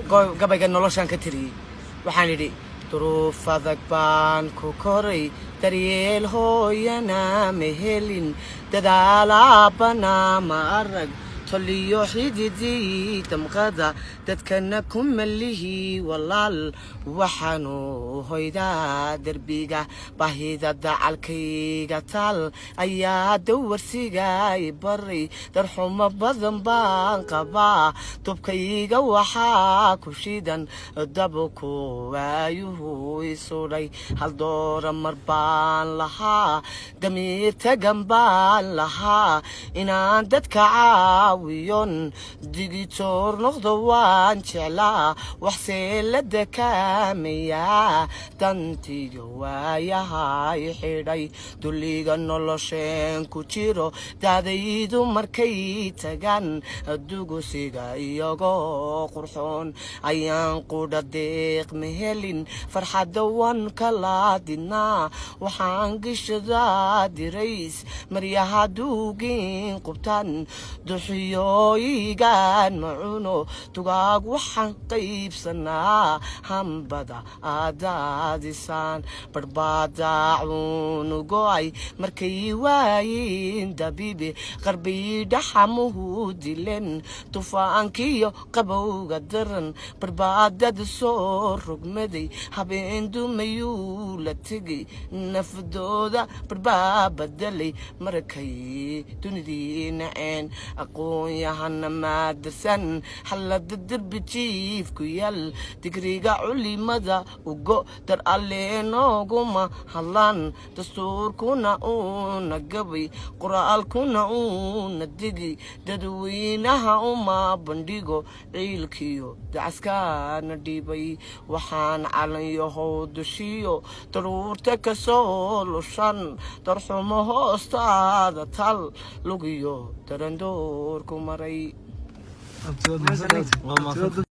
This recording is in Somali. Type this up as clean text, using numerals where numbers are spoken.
Gabayga noloshaan ka tiriyey waxaan idhi: duruuf adag baan ku koray, daryeel hooyana ma helin, dadaal aabbana ma arag, toliyo xididii damqada dadkana ku malihi walaal. Waxaanu hoydaa derbiga, baahida dacalkayga taal ayaa dawarsiga i baray. Darxumo badan baan qabaa, dubkayga waxaa ku shidan dabku waayuhu isudhay. Hal doora mar baan lahaa, damiir tagan baan lahaa, inaan dadka caawiyon digitoor noqdo waan jeclaa. Waxsee la dakaamayaa dantiyo waayaha i xidhay, dulliga nolosheen ku jiro. Daadaydu markay tagaan dugusiga iyagoo qurxoon, ayaan qudha deeq ma helin, farxadda waan kala didnaa. Waxaan gishadaa dirays, maryaha duugin qubtaan, duxiyooyigaan ma cuno dugaag. Waxaan qaybsanaa hambada aadaadisaan, barbaadaacuunu go'ay markay waayiin dabiibi, qarbiyi dhaxamuhu dileen, dufaankiyo qabowga daran, barbaadada soo rogmaday, habeen dumayuu la tegay, nafdooda barbaa bedelay markay dunidii naceen. Aqoon-yahana maadarsan xallada derbi jiifku yaal, digriga culimada ugo dar alle nooguma hadlaan, dastuurkuna uuna gabay, qoraalkuna uuna digi, dadweynaha uma bandhigo, ciilkiyo dacaskaana dhibay. Waxaan calanyahow dushiyo daruurta kasoo lushan, darxumo hoostaada tal lugiyo darandoorku maray. Waa mahadsan.